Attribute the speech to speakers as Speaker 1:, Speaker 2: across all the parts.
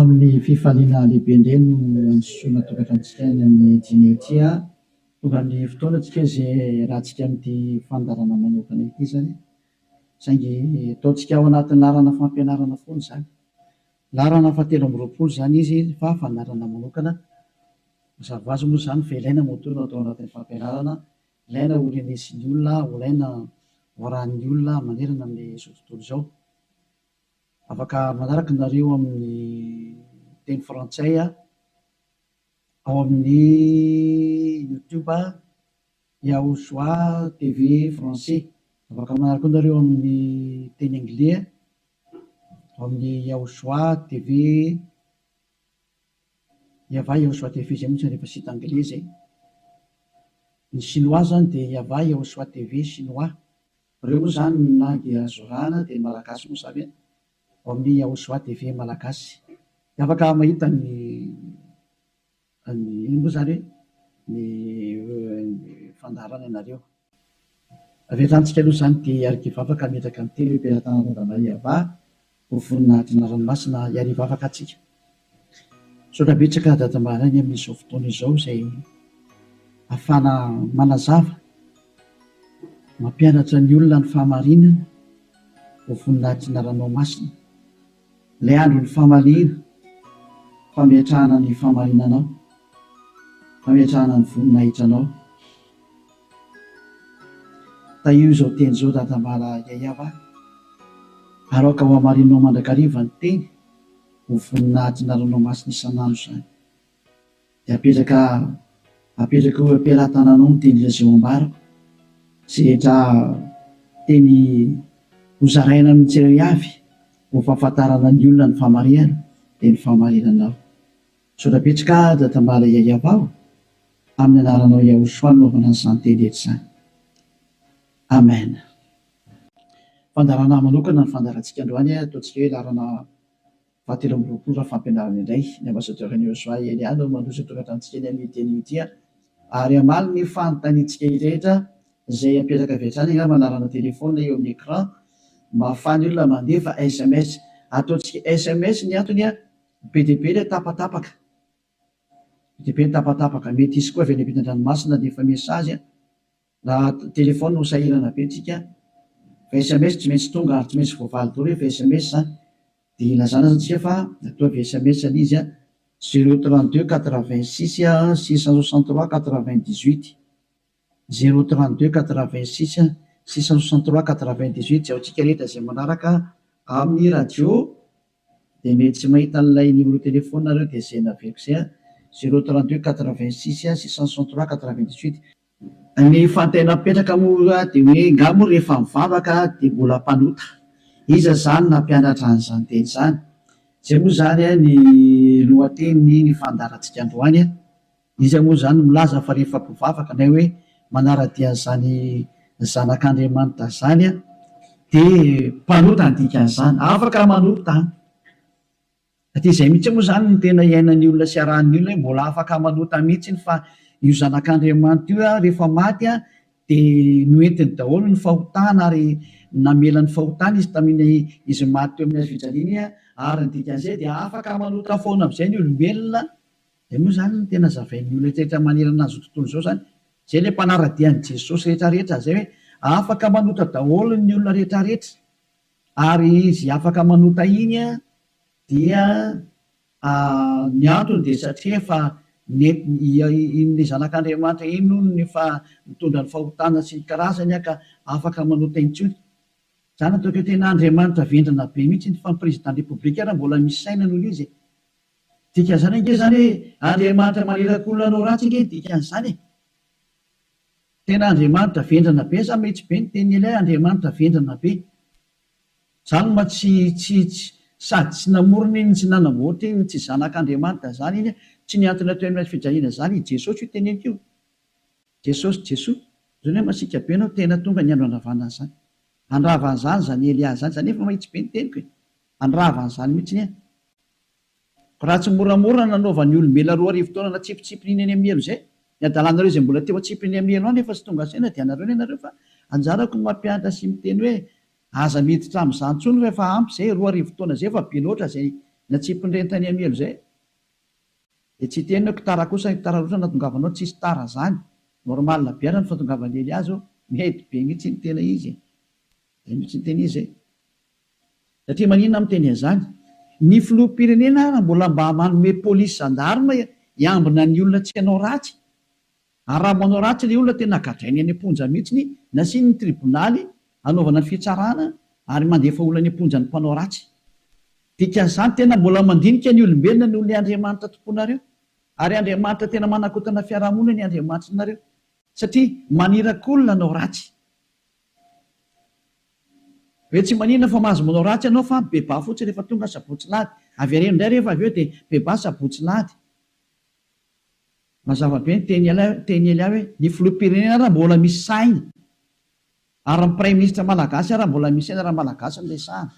Speaker 1: Amin'ny fifaliana lehibe indray no andisoana tokantranontsika any amin'ny dîner ity. Tonga ny fotoana tsika izay iarahantsika amin'ity fandaharana manokana ity izany. Saingy ataontsika ao anatin'ny laharana fampianarana foana izany. Laharana fahatelo amby roapolo izany izy fa fandaharana manokana. Mazava ho azy moa izany fa ilaina moa no atao anatin'ny fampianarana, ilaina ho renesin'ny olona, ilaina ho arahin'ny olona manerana amin'izao tontolo izao. Afaka manaraka nareo amin'ny teny frantsay ao amin'ny youtube Yahoshua TV français. Afaka manaraka koa nareo amin'ny teny anglais ao amin'ny Yahoshua TV Yahvah Yahoshua TV izay moa tsy rehefa site anglais izay. Ny chinois zany dia Yahvah Yahoshua TV chinois. Ireo moa izany ny langue azo arahana dia ny malagasy moa izany ao amin'ny Yahoshua TV malagasy. Dia afaka mahita ny ny inona moa izany hoe ny fandaharana ianareo. Avy hatrany tsika aloha izany dia hiara-hivavaka hametraka ny teny eo am-pelatanana Yahvah ho voninahitry ny anarany masina hiara-hivavaka antsika. Misaotra betsaka Dada Maraina amin'izao fotoana izao izay ahafahana manazava, mampianatra ny olona ny fahamarinana ho voninahitry ny anaranao masina. Ilay andron'ny famaliana, fametrahana ny fahamarinanao, fametrahana ny voninahitranao. Tahio izao teny izao Dadamala Yayava, ary aoka ho hamarinao mandrakariva ny teny ho voninahitry ny anaranao masina isan'andro izany. Dia apetraka apetraka eo am-pelatananao ny teny izay ho ambarako, izay rehetra teny hozaraina amin'ny tsirairay avy ho fahafantarana ny olona ny fahamarihana dia ny fahamarinanao. Misaotra betsaka Dadamala Yayava o! Amin'ny anaranao Yahushua no anaovana an'izany teny rehetra izany. Amen. Fandaharana manokana ny fandaharantsika androany, ataontsika hoe laharana fahatelo amby roapolo raha fampianarana indray. Ny Ambassadeur an'i Yahushua Elia no mandroso ny tokantranontsika eny amin'ity anio ity ary hamaly ny fanontaniantsika rehetra izay apetraka avy hatrany angamba laharana téléphone eo amin'ny écran mba ahafahan'ny olona mandefa sms. Ataontsika sms ny antony, be dia be ilay tapatapaka. Be dia be ny tapatapaka. Mety hisy koa avy any ampitan-dranomasina handefa message an. Raha téléphone ho sahirana be tsika. Fa sms tsy maintsy tonga ary tsy maintsy voavaly daholo rehefa sms zany. Dia ilazana zany tsika fa ataovy sms ilay izy an, zéro 32 86 663 98. Zéro 32 86 663 98 izay ho antsika rehetra izay manaraka amin'ny radio. Dia mety tsy mahita an'ilay numéro téléphone nareo dia izay naveriko izay an, zéro 32 86 663 98. Ny fantena apetraka moa dia hoe nga moa rehefa mivavaka dia mbola mpanota? Iza izany nampianatra an'izany teny izany? Izay moa izany ny lohatenin'ny ny fandaharantsika androany an! Iza moa izany no milaza fa rehefa mpivavaka na hoe manara-dia an'izany zanak'Andriamanitra izany dia mpanota ny dikan'izany? Afaka manota an! Satria izay mihitsy moa izany no tena iainan'ny olona sy arahan'ny olona hoe mbola afaka manota mihitsy fa io zanak'Andriamanitra io rehefa maty dia noentiny daholo ny fahotana ary namela ny fahotana izy tamin'iny izy maty teo amin'ny hazo fijaliana iny ary ny dikan'izay dia afaka manota foana amin'izay ny olombelona. Izay moa izany no tena zavain'ny olona rehetra manerana an'izao tontolo izao izany. Izay ilay mpanara-dia an'i Jesosy rehetra rehetra izay hoe afaka manota daholo ny olona rehetra rehetra. Ary izy afaka manota iny dia ny antony dia satria efa nentiny iny zanak'Andriamanitra iny hono efa nitondra ny fahotana sy ny karazany ka afaka manota intsony. Zany ataoko hoe tena Andriamanitra vendrana be mihitsy fa ny président république ary mbola misy saina noho izy e. Dikan'izany ange zany hoe Andriamanitra maniraka olona hanao ratsy ange ny dikan'izany e. Tena Andriamanitra vendrana be za mihitsy be ny tenin'i Elia Andriamanitra vendrana be. Zany mba tsy tsy tsy sady tsy namorona iny tsy nanamboatra iny tsy zanak'Andriamanitra zany iny tsy nihantona teo amin'ny hazo fijaliana zany i Jesosy io teneniko io. Jesosy Jesoa zany hoe masiaka be anao tena tonga ny andro handravana an'izany. Handrava an'izany zany Elia zany zany efa mahitsy be ny teniko e. Handrava an'izany mihitsy ny Ko raha tsy moramora nanaovan'ny olombelona 2000 taona natsipitsipiny iny any amin'ny helo izay, ny adalanareo izay mbola teo atsipiny amin'ny helo any efa tsy tonga saina dia anareo ny anareo fa anjarako ny mampianatra sy miteny hoe aza miditra amin'izany intsony fa efa ampy izay, 2000 taona izay efa be loatra izay. Natsipin'ireny tany amin'ny helo izay. Dia tsy hiteny hoe tara kosa tara loatra nahatongavanao, tsisy tara zany. Normal be ary ny fahatongavan'i Elia zao. Mety be mihitsy ny tena izy e. Zay mihitsy ny tena izy e. Satria maninona aho miteny an'izany? Ny filoham-pirenena ary mbola mba manome polisy gendarme hiambina ny olona tsy hanao ratsy. Ary raha manao ratsy ilay olona tena gadrainy any am-ponja mihitsiny, nasiany ny tribonaly hanaovana ny fitsarana ary mandefa olona any am-ponja ny mpanao ratsy. Dikan'izany tena mbola mandinika ny olombelona noho ilay Andriamanitra tomponareo. Ary Andriamanitra tena manakotana fiarahamonina ny Andriamanitrinareo. Satria maniraka olona hanao ratsy. Hoe tsy maninona fa mahazo manao ratsy ianao fa mibebaha fotsiny rehefa tonga sabotsy lahady. Avereno indray rehefa avy eo dia mibebaha sabotsy lahady. Mazava be ny teny teny Elia hoe ny filoham-pirenena ara mbola misy saina ary ny praiminisitra malagasy ara mbola misy saina raha malagasy no resahana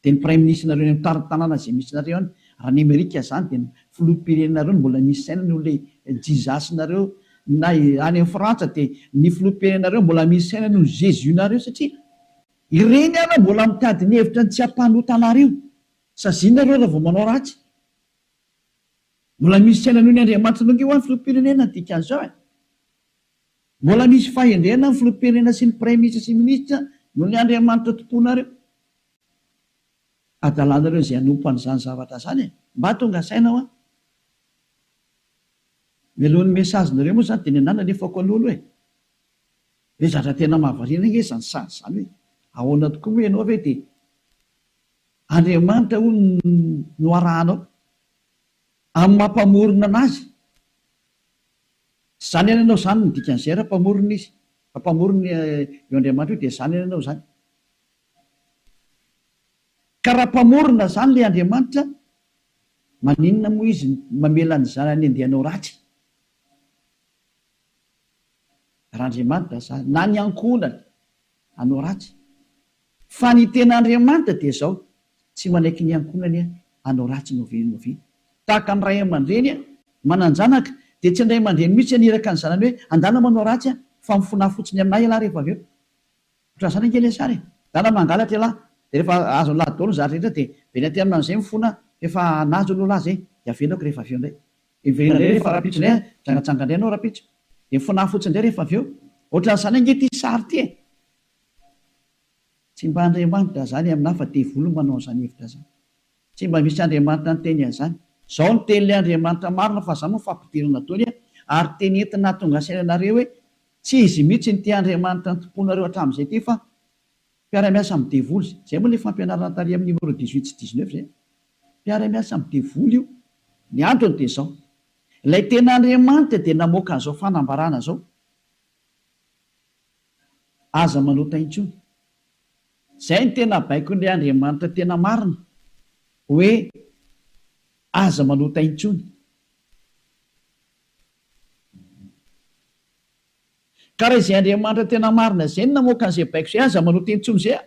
Speaker 1: dia ny praiminisitrinareo any amin'ny tanàna izay misy nareo any raha ny amerika izany dia ny filoham-pirenenareo no mbola misy saina noho ilay Jesus-nareo na any amin'ny frantsa dia ny filoham-pirenenareo mbola misy saina noho ny Jesus-nareo satria ireny ara mbola mitady ny hevitra ny tsy hampanota anareo saziana nareo raha vao manao ratsy. Mbola misy saina noho ny Andriamanitra ange hoa ny filoham-pirenena ny dikan'izao e! Mbola misy fahendrena ny filoham-pirenena sy ny praiminisitra sy minisitra noho ny Andriamanitra tomponareo. Adalanareo izay hanompo an'izany zavatra izany e! Mba tonga saina hoa! Mialohan'ny message-nareo moa izany dia ny anah nalefako aloha aloha e! Hoe zatra tena mahavariana ange izany sary izany hoe ahoana tokoa moa ianao ve dia Andriamanitra hono no arahanao? Amin'ny maha mpamorona anazy. Tsy izany anie ianao izany no dikan'izay raha mpamorona izy. Raha mpamorona io Andriamanitra io dia izany anie ianao izany. Ka raha mpamorona izany ilay Andriamanitra, maninona moa izy mamela ny zanany handeha hanao ratsy? Raha Andriamanitra izany, na ny ankohonany hanao ratsy. Fa ny tena Andriamanitra dia izao, tsy manaiky ny ankohonany hanao ratsy n'oviana n'oviana. Tahaka ny ray aman-dreny manan-janaka, dia tsy ny ray aman-dreny mihitsy haniraka ny zanany hoe, andana manao ratsy aho, fa mifonà fotsiny aminà ialahy rehefa avy eo. Ohatran'izany ange ilay sary e! Ndana mangalatra ialahy, dia rehefa azon'lah daholo ny zavatra rehetra dia miverina aty aminy amin'izay mifona fa efa nahazo aloha lah izay, dia avelako rehefa avy eo indray. Dia miverina indray rehefa rahampitso indray an, mijangajanga indray ianao rahampitso. Dia mifonà fotsiny indray rehefa avy eo. Ohatran'izany ange ity sary ity e! Tsy mba Andriamanitra izany aminà fa devoly no manao an'izany hevitra izany. Tsy mba misy Andriamanitra niteny an'izany. Izao no tenin'ilay Andriamanitra marina fa izany moa fampidirana daholo an, ary teny entina hahatonga saina anareo hoe tsy izy mihitsy no ity Andriamanitra nitompoanareo hatramin'izay ity fa mpiara-miasa amin'ny devoly. Izay moa ilay fampianarana tary amin'ny numéro 18 sy 19 izay. Mpiara-miasa amin'ny devoly io. Ny antony dia izao, ilay tena Andriamanitra dia namoaka an'izao fanambarana izao. Aza manota intsony. Izay no tena baikon'ilay Andriamanitra tena marina, hoe aza manota intsony. Ka raha izay Andriamanitra tena marina izay no namoaka an'izay baiko izay, aza manota intsony izay,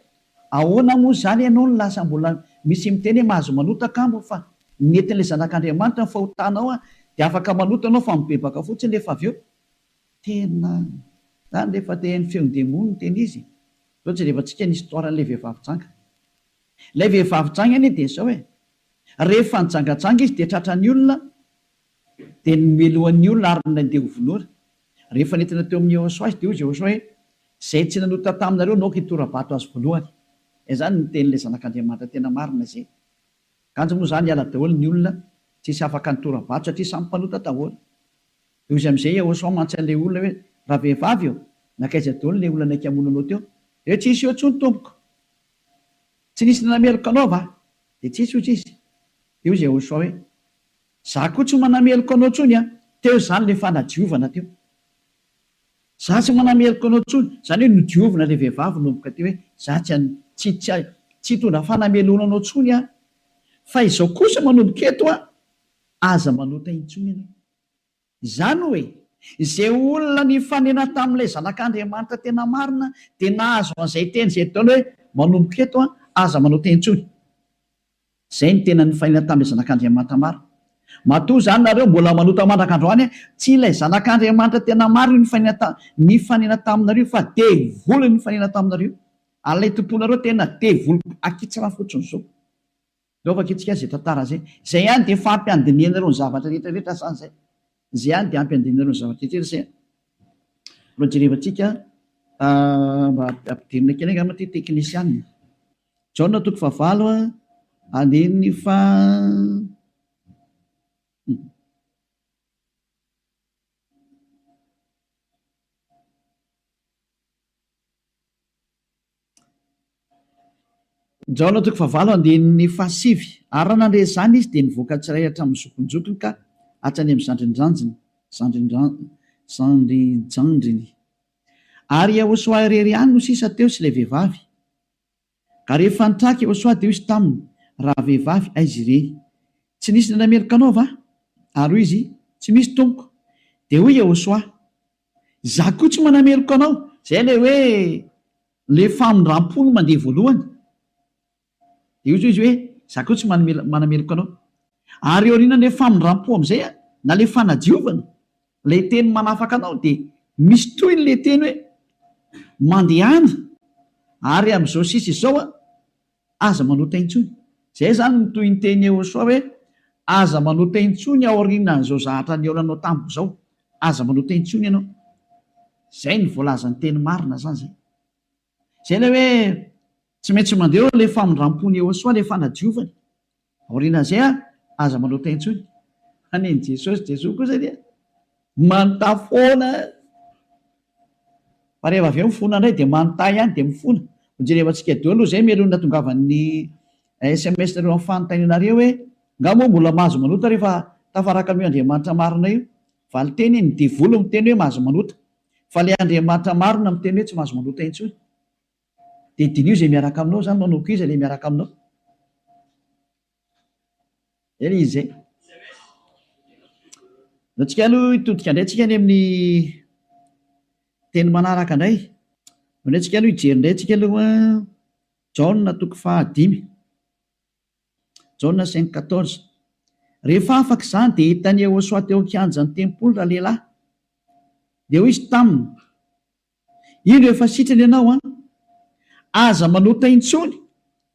Speaker 1: ahoana moa izany ianao no lasa mbola misy miteny hoe mahazo manota kamo fa nentin'ilay Zanak'Andriamanitra ny fahotanao dia afaka manota ianao fa mibebaka fotsiny rehefa avy eo. Tena zany rehefa te haino feon-demony no tena izy e! Zao jerevantsika ny histoire an'ilay vehivavy janga. Ilay vehivavy janga anie dia zao e! Rehefa nijangajanga izy dia tratran'ny olona dia nomelohan'ny olona ary nandeha ho vonoina. Rehefa nentina teo amin'i Yehosua izy dia hoy Yehosua hoe, Izay tsy nanota taminareo no aoka hitora-bato azy voalohany. Izany no tenin'ilay Zanak'Andriamanitra tena marina izay. Kanjo moa izany hiala daholo ny olona tsisy afaka nitora-bato satria samy mpanota daholo. Dia hoy izy amin'izay Yehosua mantsy an'ilay olona hoe, Ravehivavy ô, nankaiza daholo ilay olona naika hamono anao teo? Dia hoe, Tsisy eo intsony tompoko. Tsy nisy nanameloka anao va? Dia tsisy hoy izy. Dia hoy Yehosua hoe, Za koa tsy manameloka anao intsony an! Teo izany ilay fanadiovana teo. Za tsy manameloka anao intsony. Izany hoe nodiovina ilay vehivavy nanomboka teo hoe, za tsy an, tsy, tsy, tsy hitondra fanamelohana anao intsony aho. Fa izao kosa manomboka eto an, aza manota intsony ianao. Izany hoe, izay olona nifanena tamin'ilay Zanak'Andriamanitra tena marina dia nahazo an'izay teny izay daholo hoe, manomboka eto an, aza manota intsony. Izay no tena nifanena tamin'ilay Zanak'Andriamanitra marina. Matoa izany nareo mbola manota mandrak'androany, tsy ilay Zanak'Andriamanitra tena marina io nifanena nifanena taminareo io fa devoly no nifanena taminareo. Ary ilay tomponareo tena devoly akitsirano fotsiny izao. Ndao vakintsika izay tantara izay. Izay ihany dia efa ampy handinihanareo ny zavatra rehetra rehetra izany izay. Izay ihany dia ampy handinihanareo ny zavatra rehetra rehetra izay. Mbola jerevantsika mba ampidirina kely angamba ity teknisianina. Jaona toko fahavalo andininy faha. Jaona toko fahavalo andininy fahasivy Ary raha nandre izany izy, dia nivoaka tsirairay hatramin'ny zokinjokiny ka hatrany amin'ny zandrinjanjiny, zandrinjandriny. Ary Iehôsoa irery ihany no sisa teo sy ilay vehivavy. Ka rehefa nitraka Iehôsoa, dia hoy izy taminy, Ravehivavy, aiza ireny? Tsy nisy nanameloka anao va? Ary hoy izy, Tsy misy, Tompoko. Dia hoy Iehôsoa, Izaho koa tsy manameloka anao. Izay ilay hoe ilay famindram-po no mandeha voalohany. Dia hoy izy hoe, Izaho koa tsy manameloka anao. Ary aorianan'ilay famindram-po amin'izay, na ilay fanadiovana, ilay teny manafaka anao, dia misy tohiny ilay teny hoe, Mandehana, ary amin'izao sisa izao, Aza manota intsony. Zay zany ny tohinteny Yehosua hoe aza manota intsony aorianan'izao zahatra nihaonanao tamiko zao. Aza manota intsony ianao. Zay ny voalazan'ny teny marina zany zay. Zay ilay hoe tsy maintsy mandeha eo ilay famindrampon'i Yehosua, ilay fanadiovany. Aorianan'izay an, aza manota intsony. Fa nen'i Jesosy, Jesoa kosa dia manontà foana. Fa rehefa avy eo mifona indray dia manontà ihany dia mifona. Hojerevantsika daholo aloha izay mialoha ny nahatongavan'ny sms nareo amin'ny fanontanianareo hoe nga moa mbola mahazo manota rehefa tafaraka amin'io Andriamanitra marina io? Valinteny, ny devoly miteny hoe mahazo manota. Fa ilay Andriamanitra marina miteny hoe tsy mahazo manota intsony. Dia diniho izay miaraka aminao izany, manomboka iza ilay miaraka aminao? Zay ilay izy zay. Antsika aloha hitodika indray tsika any amin'ny teny manaraka indray. Indray tsika aloha hijery indray tsika aloha Jaona toko fahadimy. Jaona 5:14. Rehefa afaka izany dia hitan'i Yehosua teo an-kianjan'ny tempoly ralehilahy. Dia hoy izy taminy, Indro efa sitrana ianao an! Aza manota intsony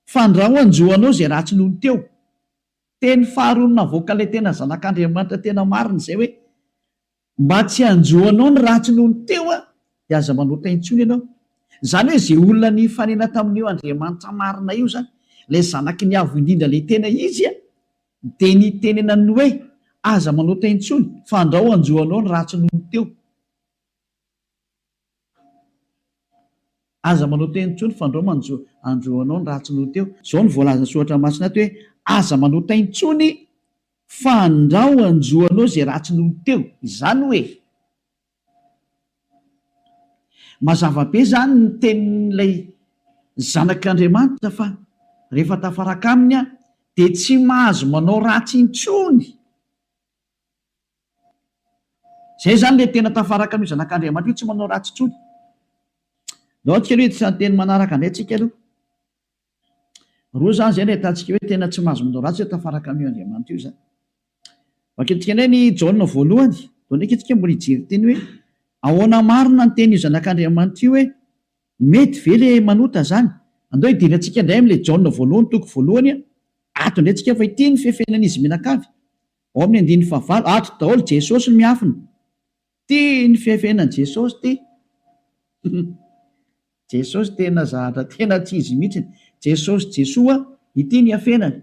Speaker 1: fa ndrao hanjo anao izay ratsy nony teo. Teny faharoa navoakan'ilay tena zanak'Andriamanitra tena marina izay hoe, mba tsy hanjo anao ny ratsy nony teo an, dia aza manota intsony ianao. Izany hoe izay olona nifanena tamin'io Andriamanitra marina io izany, ilay zanaky ny Avo Indrindra ilay tena izy an, dia nitenenany hoe, aza manota intsony fa ndrao hanjo anao ny ratsy nony teo. Aza manao teny intsony fandrao manjo andro anao ny ratsy noho teo. Zao no voalazan'ny soratra masina ato hoe aza manota intsony fandrao anjo anao izay ratsy noho teo. Izany hoe mazava be izany ny tenin'ilay zanak'Andriamanitra fa rehefa tafaraka aminy aho dia tsy mahazo manao ratsy intsony. Zay zany le tena tafaraka an'io zanak'Andriamanitra io tsy manao ratsy intsony. Ndao tsika aloha hiditra ny teny manaraka indray tsika aloha. Roa zany zay no ahitantsika hoe tena tsy mahazo manao ratsy hoe tafaraka amin'io Andriamanitra io zany. Vakintsika indray ny Jaona voalohany. Ndao ndraiky tsika mbola hijery teny hoe ahoana marina ny tenin'io zanak'Andriamanitra io hoe mety ve le manota zany? Andao hidirantsika indray amin'ilay Jaona voalohany toko voalohany ato indray tsika fa ity ny fefenan'izy mianakavy. Ao amin'ny andininy fahavalo, ato daholo Jesosy no miafina. Ty ny fiafenan'i Jesosy ty. Jesosy tena zahatra tena tsy izy mihitsiny. Jesosy Jesoa, ity ny iafenany.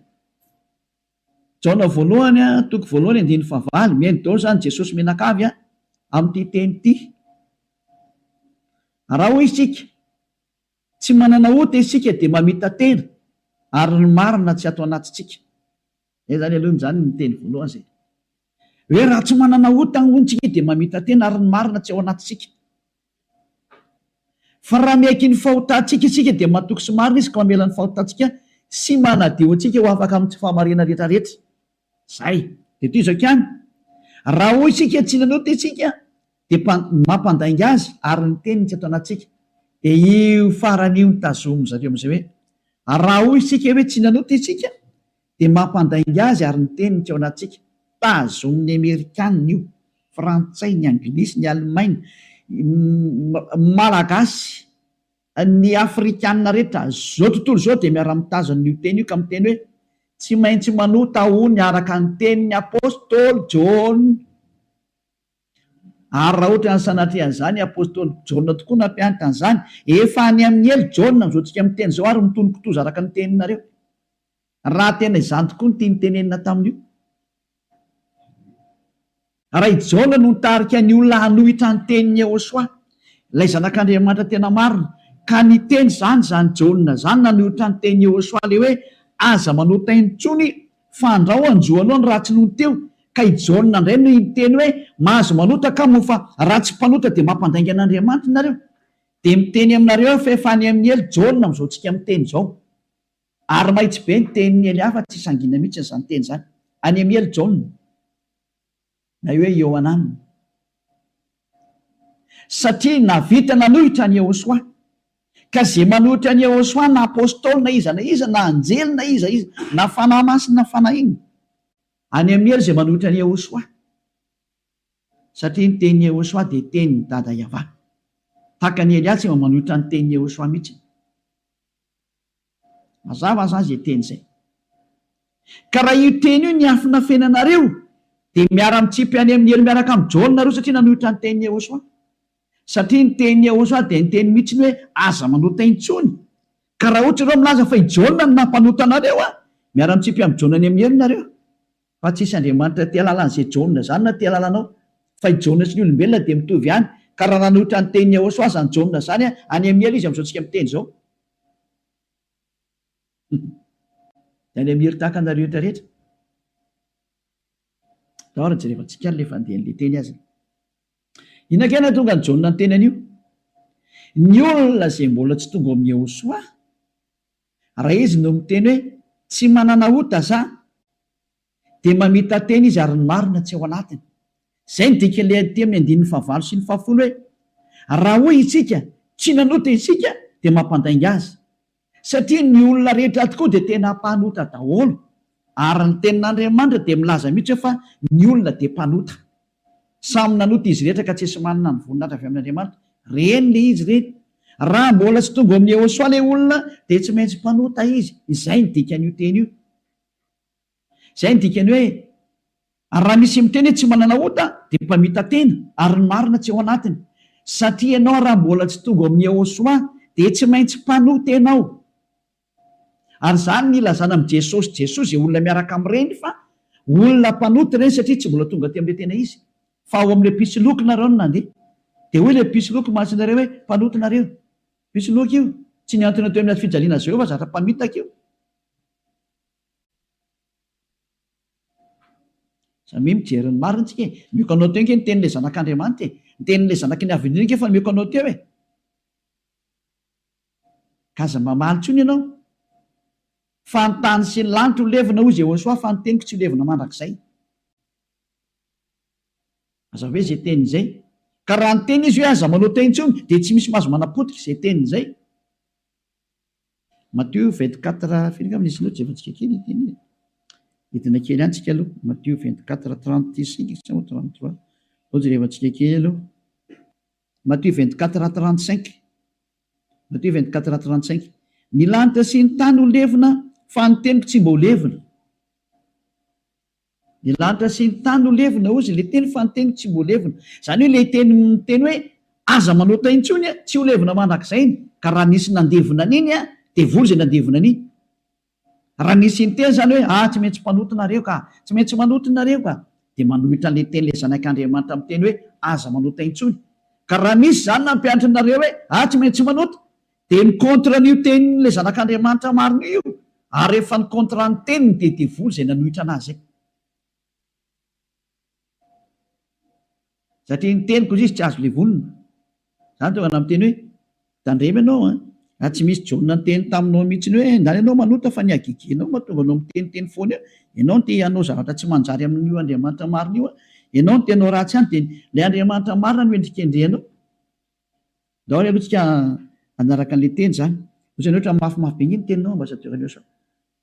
Speaker 1: Jaona voalohany toko voalohany andininy fahavalo, mihaino daholo izany Jesosy mianakavy amin'ity teny ity. Raha hoy isika, tsy manana ota isika dia mamita-tena ary ny marina tsy ato anatintsika. Zay zany aloha zany ny teny voalohany zay. Hoe raha tsy manana ota hono tsika dia mamita-tena ary ny marina tsy ao anatintsika. Fa raha miaiky ny fahotantsika isika dia matoky sy marina izy ka mamela ny fahotantsika sy manadio antsika ho afaka amin'ny tsy fahamarinana rehetra rehetra. Zay. Dia toy izao ihany, raha hoy isika tsy nanota isika dia mampandainga azy ary ny teniny tsy ato anatintsika. Dia io farany io no tazomin-dry zareo amin'izay hoe raha hoy isika hoe tsy nanota isika dia mampandainga azy ary ny teniny tsy ao anatintsika. Tazomin'ny Amerikanina io, Frantsay, ny Anglisy, ny Alemaina, Malagasy, ny Afrikanina rehetra, zao tontolo izao dia miara-mitazona io teny io ka miteny hoe. Tsy maintsy manota hono araka ny tenin'ny apostoly Jaona. Ary raha ohatra ny sanatria an'izany, apostoly Jaona tokoa nampianatra an'izany. Efa any amin'ny helo Jaona amin'izao tsika miteny izao ary mitono kitoza araka ny teninareo. Raha tena izany tokoa no tiany tenenina tamin'io. Raha i Jaona no nitarika ny olona hanohitra ny tenin'i Yehosua, ilay Zanak'Andriamanitra tena marina, ka niteny izany izany Jaona izany nanohitra ny tenin'i Yehosua ilay hoe aza manota intsony fa andrao hanjo anao ny ratsy nony teo, ka i Jaona indray no niteny hoe mahazo manota ka moa fa raha tsy mpanota dia mampandainga an'Andriamanitra nareo. Dia miteny aminareo aho fa efa any amin'ny helo Jaona amin'izao tsika miteny izao. Ary mahitsy be ny tenin'i Elia fa tsy sangina mihitsy izany teny izany. Any amin'ny helo Jaona. Na hoe Iohanana. Satria nahavita nanohitra an'i Yehosua. Ka izay manohitra an'i Yehosua na apostoly na iza na iza na anjely na iza iza na fanahy masina na fanahy inona. Any amin'ny helo izay manohitra an'i Yehosua. Satria ny tenin'i Yehosua dia tenin'i Dada Yavah. Tahaka an'i Elia tsy mba manohitra ny tenin'i Yehosua mihitsy. Mazava zany zay teny zay. Ka raha io teny io niafinafenanareo dia miara mitsipy any amin'ny helo miaraka amin'i Jaona nareo satria nanohitra ny tenin'i Yehosua. Satria ny tenin'i Yehosua dia niteny mihitsy ny hoe aza manota intsony. Ka raha ohatra ianareo milaza fa i Jaona no nampanota anareo an, miara mitsipy amin'i Jaona any amin'ny helo nareo. Fa tsisy Andriamanitra te halala an'izay Jaona izany na te halala anao. Fa i Jaona sy ny olombelona dia mitovy ihany. Ka raha nanohitra ny tenin'i Yehosua izany Jaona izany an, any amin'ny helo izy amin'izao tsika miteny izao. Dia any amin'ny helo tahaka anareo rehetra rehetra. Ndao ary jerevantsika ary ilay fandehan'ilay teny aza. Inona kay nahatonga an'i Jaona niteny an'io? Ny olona izay mbola tsy tonga ao amin'i Yehosua, Raha izy no miteny hoe tsy manana ota za dia mamita-tena izy ary ny marina tsy ao anatiny. Izay no dikan'ilay aty amin'ny andininy fahavalo sy ny fahafolo hoe raha hoy isika tsy nanota isika dia mampandainga azy. Satria ny olona rehetra tokoa dia tena mpanota daholo ary ny tenin'Andriamanitra dia milaza mihitsy hoe fa ny olona dia mpanota. Samy nanota izy rehetra ka tsisy manana ny voninahitra avy amin'Andriamanitra. Reny le izy reny. Raha mbola tsy tonga ao amin'i Yehosua le olona dia tsy maintsy mpanota izy. Izay ny dikan'io teny io. Izay ny dikany hoe ary raha misy miteny hoe tsy manana ota dia mpamita-tena ary ny marina tsy ao anatiny. Satria ianao raha mbola tsy tonga ao amin'i Yehosua dia tsy maintsy mpanota ianao. Ary izany ny ilazana amin'i Jesosy Jesoa izay olona miaraka amin'ireny fa olona mpanota ireny satria tsy mbola tonga aty amin'ilay tena izy fa ao amin'ilay mpisoloky nareo no nandeha. Dia hoy ilay mpisoloky mantsy nareo hoe mpanota nareo. Mpisoloky io, tsy nihantona teo amin'ny hazo fijaliana Jehovah zatra mpamitaka io. Samia mijery ny marina tsika e. Omeko anao teo ange ny tenin'ilay zanak'Andriamanitra e. Ny tenin'ilay zanaky ny Avo Indrindra ange efa nomeko anao teo e. Ka aza mamaly intsony ianao. Fa ny tany sy ny lanitra ho levona, hoy Jehosoa, fa ny teniko tsy ho levona mandrakizay. Mazava be izay teniny izay. Ka raha niteny izy hoe aza manao teny intsony, dia tsy misy mahazo manapotika izay teniny izay. Matio 24, firy angamba nisy loatra, jerevantsika kely ity teny iny. Hidina kely ihany tsika aloha. Matio 24, 35 sa 33. Aleo jerevantsika kely aloha. Matio 24, 35. Matio 24, 35. Ny lanitra sy ny tany ho levona, fa ny teniko tsy mba ho levona. Ny lanitra sy ny tany ho levona, hozy ilay teny, fa ny teniko tsy mba ho levona. Izany hoe ilay teny miteny hoe aza manota intsony, tsy ho levona mandrakizay iny. Ka raha nisy nandevona an'iny, devoly izay nandevona an'iny. Raha nisy niteny izany hoe, ah, tsy maintsy mpanota nareo ka, tsy maintsy manota nareo ka, dia manohitra an'ilay teny ilay Zanak'Andriamanitra miteny hoe, aza manota intsony. Ka raha misy izany nampianatra anareo hoe, ah, tsy maintsy manota, dia mi-contre an'io tenin'ilay Zanak'Andriamanitra marina io, ary rehefa ni-contre ny teniny dia devoly izay nanohitra an'azy izay. Satria ny teniko izy tsy azo levonina. Zany tonga na miteny hoe tandremo ianao an, raha tsy misy Jaona niteny taminao mihitsy hoe ndany ianao manota fa ny hagegenao mahatonga anao miteniteny foana eo, ianao no te hanao zavatra tsy manjary amin'io Andriamanitra marina io an, ianao no te hanao ratsy any dia ilay Andriamanitra marina no endrikendrehanao. Ndao ary aloha tsika hanaraka an'ilay teny zany. Ohatrany ohatra mafimafy be nge ny teninao ambassadeur Liosa.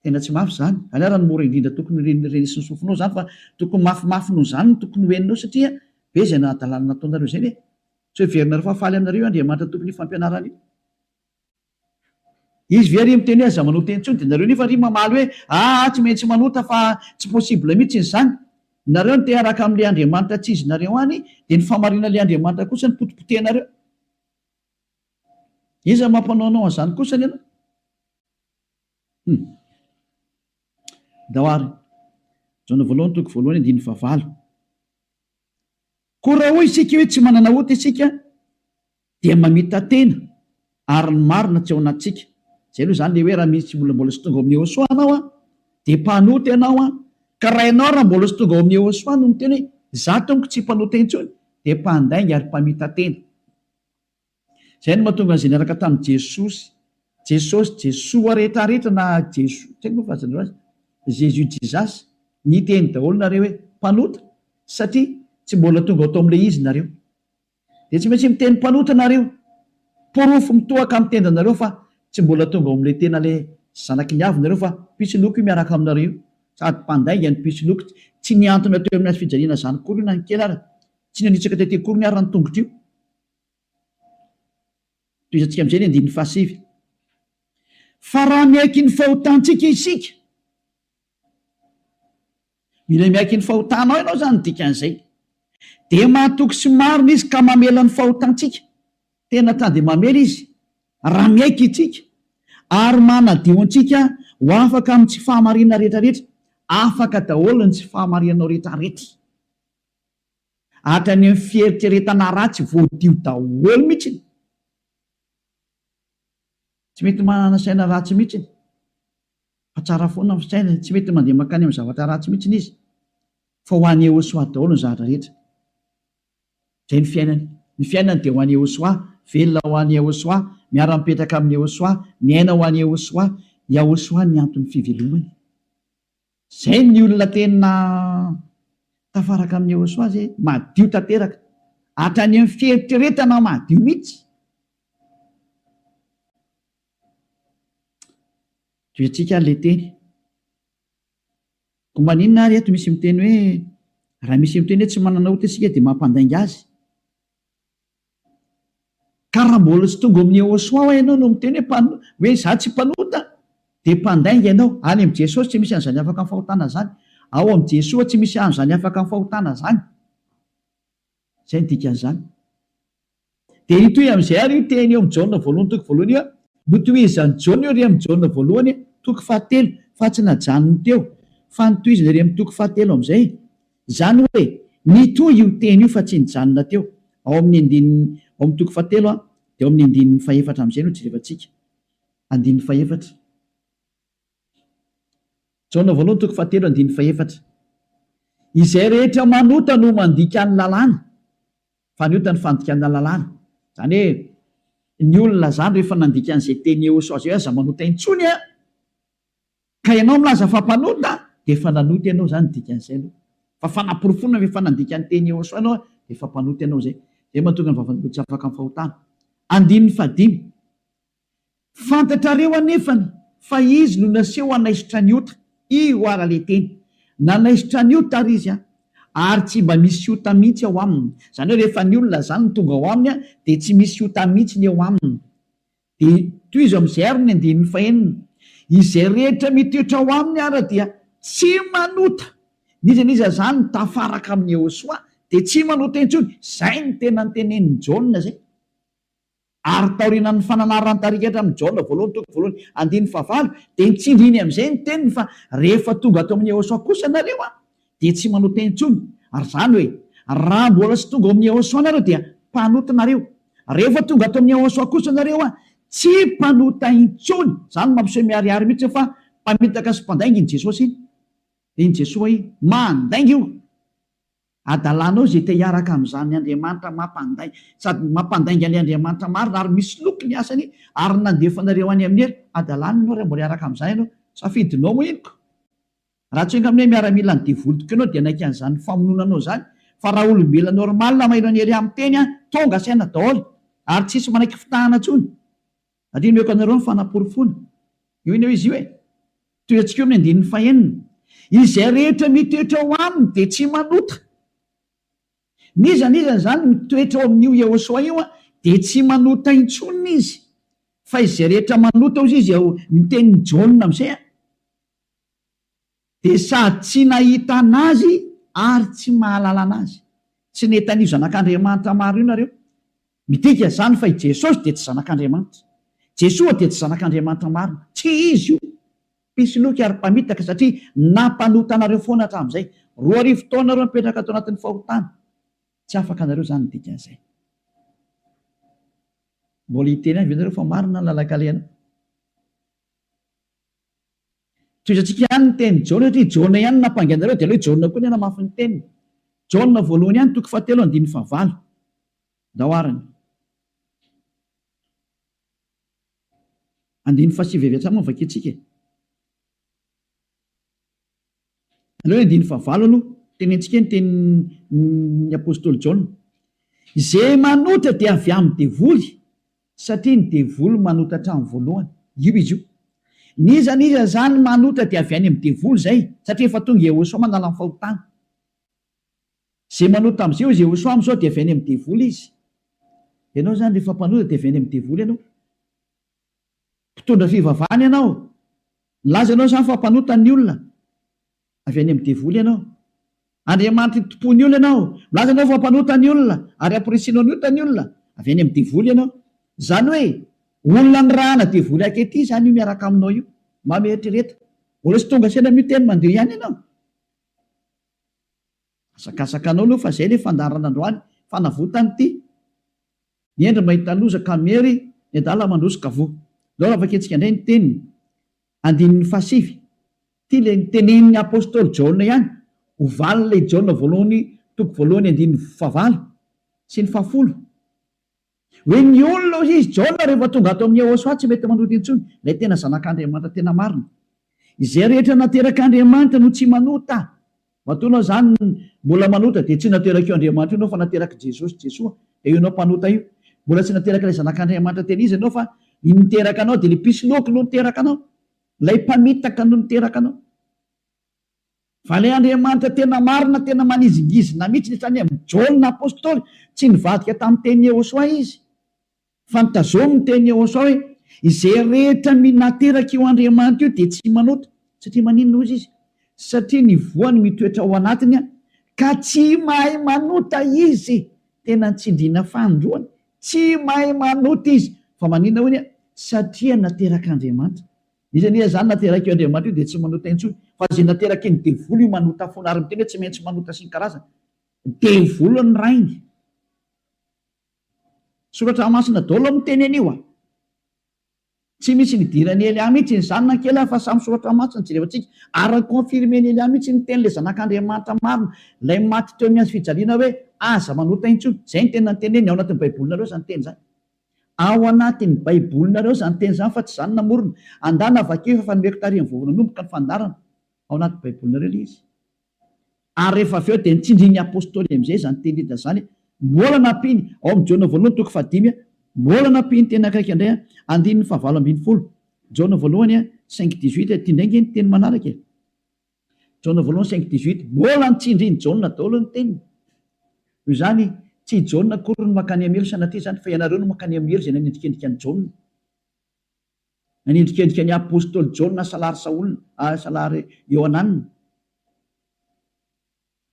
Speaker 1: Tena tsy mafy izany. Zany ara no mora indrindra tokony ho renesin'ny sofinao izany fa tokony mafimafy noho izany no tokony ho henonao satria be izay nahadalana nataonareo izay ve? Tsy heverinareo fa faly aminareo io Andriamanitra tompon'io fampianarana io? Izy ve ary miteny hoe aza manota intsony dia nareo nefa ry mamaly hoe aa tsy maintsy manota fa tsy possible mihitsy izany. Nareo no te hiaraka amin'ilay Andriamanitra tsy izy nareo any dia ny fahamarinan'ilay Andriamanitra kosa no potipotehinareo. Iza mampanao anao an'izany kosany ianao? Hum. Ndao ary. Jaona voalohany toko voalohany andininy fahavalo. Koa raha hoy isika hoe tsy manana ota isika dia mamita-tena ary ny marina tsy ao anatintsika. Izay aloha izany ilay hoe raha misy olona mbola tsy tonga ao amin'i Yehosua ianao an, dia mpanota ianao an, ka raha ianao raha mbola tsy tonga ao amin'i Yehosua no miteny hoe izaho tompoko tsy mpanota intsony dia mpandainga ary mpamita-tena. Izay no mahatonga an'izay niaraka tamin'i Jesosy, Jesosy, Jesoa rehetra rehetra na Jeso, tsy haiko moa filazanareo azy, Jesus Jesus, niteny daholo nareo hoe mpanota satria tsy mbola tonga ao tao amin'ilay izy nareo. Dia tsy maintsy miteny mpanota nareo. Porofo mitohaka amin'ny tendanareo fa tsy mbola tonga ao amin'ilay tena ilay zanaky ny avo nareo fa mpisoloky io miaraka aminareo io. Sady mpandainga ny mpisoloky, tsy nihantona teo amin'ny hazo fijaliana izany akory io na ny kely ara, tsy nanitsaka tety akory ny ara ny tongotra io. Tohizantsika amin'izay ny andininy fahasivy. Fa raha miaiky ny fahotantsika isika, mila miaiky ny fahotanao ianao izany ny dikan'izay, dia mahatoky sy marina izy ka mamela ny fahotantsika. Tena ta dia mamela izy raha miaiky isika ary manadio antsika ho afaka amin'ny tsy fahamarinana rehetrarehetra. Afaka daholo ny tsy fahamarinanao rehetrarehetra. Hatrany amin'ny fieritreretana ratsy voadio daholo mihitsy. Tsy mety manana saina ratsy mihitsy fa tsara foana ny fisainany, tsy mety mandeha mankany amin'ny zavatra ratsy mihitsy izy fa ho an'i Yehosua daholo ny zavatra rehetra. Izay ny fiainany. Ny fiainany dia ho an'i Yehosua, velona ho an'i Yehosua, miara-mipetraka amin'i Yehosua, miaina ho an'i Yehosua. Yahosua ny anton'ny fivelomany. Zay ny olona tena tafaraka amin'i Yehosua zay, madio tanteraka, hatrany amin'ny fieritreretana madio mihitsy. Tohizantsika ary le teny. Koa maninona ary eto misy miteny hoe raha misy miteny hoe tsy manana ota isika dia mampandainga azy? Ka raha mbola tsy tonga ao amin'i Yehosua hoa ianao no miteny hoe mpano, hoe izaho tsy mpanota, dia mpandainga ianao. Any amin'i Jesosy tsy misy an'izany afaka amin'ny fahotana izany. Ao amin'i Jesoa tsy misy an'izany afaka amin'ny fahotana izany. Izay no dikan'izany. Dia hitohy amin'izay ary io teny eo amin'i Jaona voalohany toko voalohany io, notohizan'i Jaona io ery amin'i Jaona voalohany toko fahatelo, fa tsy najanony teo, fa notohizany ery amin'ny toko fahatelo amin'izay. Izany hoe, nitohy io teny io fa tsy nijanona teo. Ao amin'ny andininy, ao amin'ny toko fahatelo dia ao amin'ny andininy fahefatra amin'izay no jerevantsika. Andininy fahefatra. Jaona voalohany toko fahatelo andininy fahefatra. Izay rehetra manota no mandika ny lalàna, fa ny ota ny fandikana lalàna. Izany hoe, ny olona izany rehefa nandika an'izay teny Yehosua izay hoe aza manota intsony an! Ka ianao milaza fa mpanota dia efa nanota ianao izany dikan'izay aloha. Fa fanaporofoana fa efa nandika ny teny Yehosua ianao dia efa mpanota ianao izay. Izay mahatonga ny vavan'olona tsy afaka amin'ny fahotana. Andininy fahadimy. Fantatrareo anefany fa izy no naseho hanaisotra ny ota. Io ara le teny. Nanaisotra ny ota ary izy an. Ary tsy mba misy ota mihitsy ao aminy. Izany hoe rehefa ny olona izany no tonga ao aminy an dia tsy misy ota mihitsy ny eo aminy. Dia tohizo amin'izay ary ny andininy fahenina, Izay rehetra mitoetra ao aminy ara dia tsy manota. N'iza n'iza izany mitafaraka amin'i Yehosua dia tsy manota intsony. Izay no tena notenenin'i Jaona izay. Ary taorianan'ny fananaran'ny tarika hatramin'i Jaona voalohany toko voalohany andininy fahavalo dia nitsindriny amin'izay ny teniny fa rehefa tonga ato amin'i Yehosua kosa nareo an, dia tsy manota intsony. Ary izany hoe, raha mbola tsy tonga ao amin'i Yehosua nareo dia mpanota nareo. Rehefa tonga ato amin'i Yehosua kosa nareo an, tsy mpanota intsony. Izany no mampiseho miharihary mihitsy fa mpamitaka sy mpandainga iny Jesosy iny. Iny Jesoa iny. Mandainga io. Adalanao izay te hiaraka amin'izany Andriamanitra mampandainga, sady mampandainga an'ilay Andriamanitra marina ary misoloky ny asany ary nandefa anareo any amin'ny helo. Adalana ianao raha mbola hiaraka amin'izany ianao. Safidinao moa iny ko. Raha tsy angamba hoe miaramilan'ny devoly tokoa ianao dia hanaiky an'izany famonoana anao izany fa raha olombelona normal maheno an'i Elia miteny an, tonga saina daholo ary tsisy manaiky fitahana intsony. Ary omeko anareo ny fanaporofoana. Io anie izy io e. Tohiantsika eo amin'ny andininy fahenina. Izay rehetra mitoetra ao aminy dia tsy manota. N'iza n'iza izany mitoetra ao amin'io Yehosua io an, dia tsy manota intsony izy. Fa izay rehetra manota hozy izy ao ny tenin'i Jaona amin'izay an, dia sady tsy nahita an'Azy ary tsy mahalala an'Azy. Tsy nahita an'io Zanak'Andriamanitra maro io nareo. Midika izany fa i Jesosy dia tsy Zanak'Andriamanitra. Jesoa dia tsy Zanak'Andriamanitra marina. Tsy Izy io. Mpisoloky ary mpamitaka satria nampanota anareo foana hatramin'izay. 2000 taona nareo nipetraka tao anatin'ny fahotana. Tsy afaka anareo izany ny dikan'izay. Mbola hiteny ihany ve nareo fa marina ny lalan-kalehanao? Tohizantsika ihany ny tenin'i Jaona satria Jaona ihany no nampangy anareo dia aleo i Jaona koa ny hanamafy ny teniny. Jaona voalohany ihany toko fahatelo andininy fahavalo. Ndao arany. Andininy fahasivy avy hatrany moa no vakintsika e. Aleo ny andininy fahavalo aloha, tenentsika ny tenin'ny apostoly Jaona. Izay manota dia avy amin'ny devoly, satria ny devoly manota hatramin'ny voalohany. Io izy io. N'iza n'iza izany manota dia avy any amin'ny devoly izay, satria efa tonga Yehosua manala ny fahotana. Izay manota amin'izay hoy Yehosua amin'izao dia avy any amin'ny devoly izy. Ianao izany rehefa mpanota dia avy any amin'ny devoly ianao. Mpitondra fivavahana ianao. Milaza ianao izany fa mpanota ny olona. Avy any amin'ny devoly ianao. Andriamanitry ny tompon'ny olona ianao. Milaza ianao fa mpanota ny olona ary amporisihinao ny ota ny olona. Avy any amin'ny devoly ianao. Izany hoe olona nirahana devoly ankety izany io miaraka aminao io. Mba mieritrereta. Mbola tsy tonga saina amin'io teny mandeha ihany ianao. Asakasaka anao aloha fa zay le fandaharana androany, fanavotana ity. Ny hendry mahita loza ka miery, ny adala mandroso ka voa. Ndao raha vakintsika indray ny teniny, andininy fahasivy. Ity le nitenenin'ny apostoly Jaona ihany, ho valin'ilay Jaona voalohany toko voalohany andininy fahavalo sy ny fahafolo. Hoe ny olona hoy izy, Jaona rehefa tonga ato amin'i Yehosua tsy mety manota intsony, ilay tena zanak'Andriamanitra tena marina. Izay rehetra naterak'Andriamanitra no tsy manota. Matoa ianao izany mbola manota dia tsy naterak'io Andriamanitra io ianao fa naterak'i Jesosy, Jesoa, dia io ianao mpanota io. Mbola tsy naterak'ilay zanak'Andriamanitra tena izy ianao fa ny niteraka anao dia ilay mpisoloky no niteraka anao. Ilay mpamitaka no niteraka anao. Fa ilay Andriamanitra tena marina, tena manizingizina mihitsy ny hatrany amin'i Jaona Apostoly, tsy nivadika tamin'ny tenin'i Yehosua izy, fa notazominy ny tenin'i Yehosua hoe, Izay rehetra nateraka io Andriamanitra io dia tsy manota. Satria maninona hozy izy? Satria ny voany mitoetra ao anatiny ka tsy mahay manota izy. Tena nitsindriana fanindroany, tsy mahay manota izy. Fa maninona hoy ny? Satria naterak'Andriamanitra. Iza anie izany naterak'io Andriamanitra io dia tsy manota intsony fa izay nateraky ny devoly io manota foana ary miteny hoe tsy maintsy manota sy ny karazany. Devoly ny rainy. Soratra masina daholo miteny an'io a. Tsy misy nidiran'i Elia mihitsy izany na kely fa samy soratra masina jerevantsika ary ni-confirmer-n'i Elia mihitsy ny teny ilay zanak'Andriamanitra marina ilay maty teo amin'ny hazo fijaliana hoe aza manota intsony. Izay ny tena noteneniny ao anatin'ny baibolinareo izany teny izany. Ao anatin'ny baibolinareo izany teny izany fa tsy izaho no namorona. Andana vakio efa nomeko tary amin'ny vao nanomboka ny fandaharana. Ao anaty baibolinareo ilay izy. Ary rehefa avy eo dia nitsindrin'ny apostoly amin'izay izany teny rehetra izany. Mbola nampiany, ao amin'ny Jaona voalohany toko fahadimy, mbola nampiany teny akaiky indray, andininy fahavalo ambin'ny folo. Jaona voalohany cinq dix-huit, ity indray ange ny teny manaraka e. Jaona voalohany 5:18, Mbola notsindrin'i Jaona daholo ny teniny. Noho izany, tsy i Jaona akory no mankany amin'ny helo sanatria izany, fa ianareo no mankany amin'ny helo izay nanendrikendrika an'i Jaona. Nanendrikendrika ny apostoly Jaona salary Saola, salary Iohanana.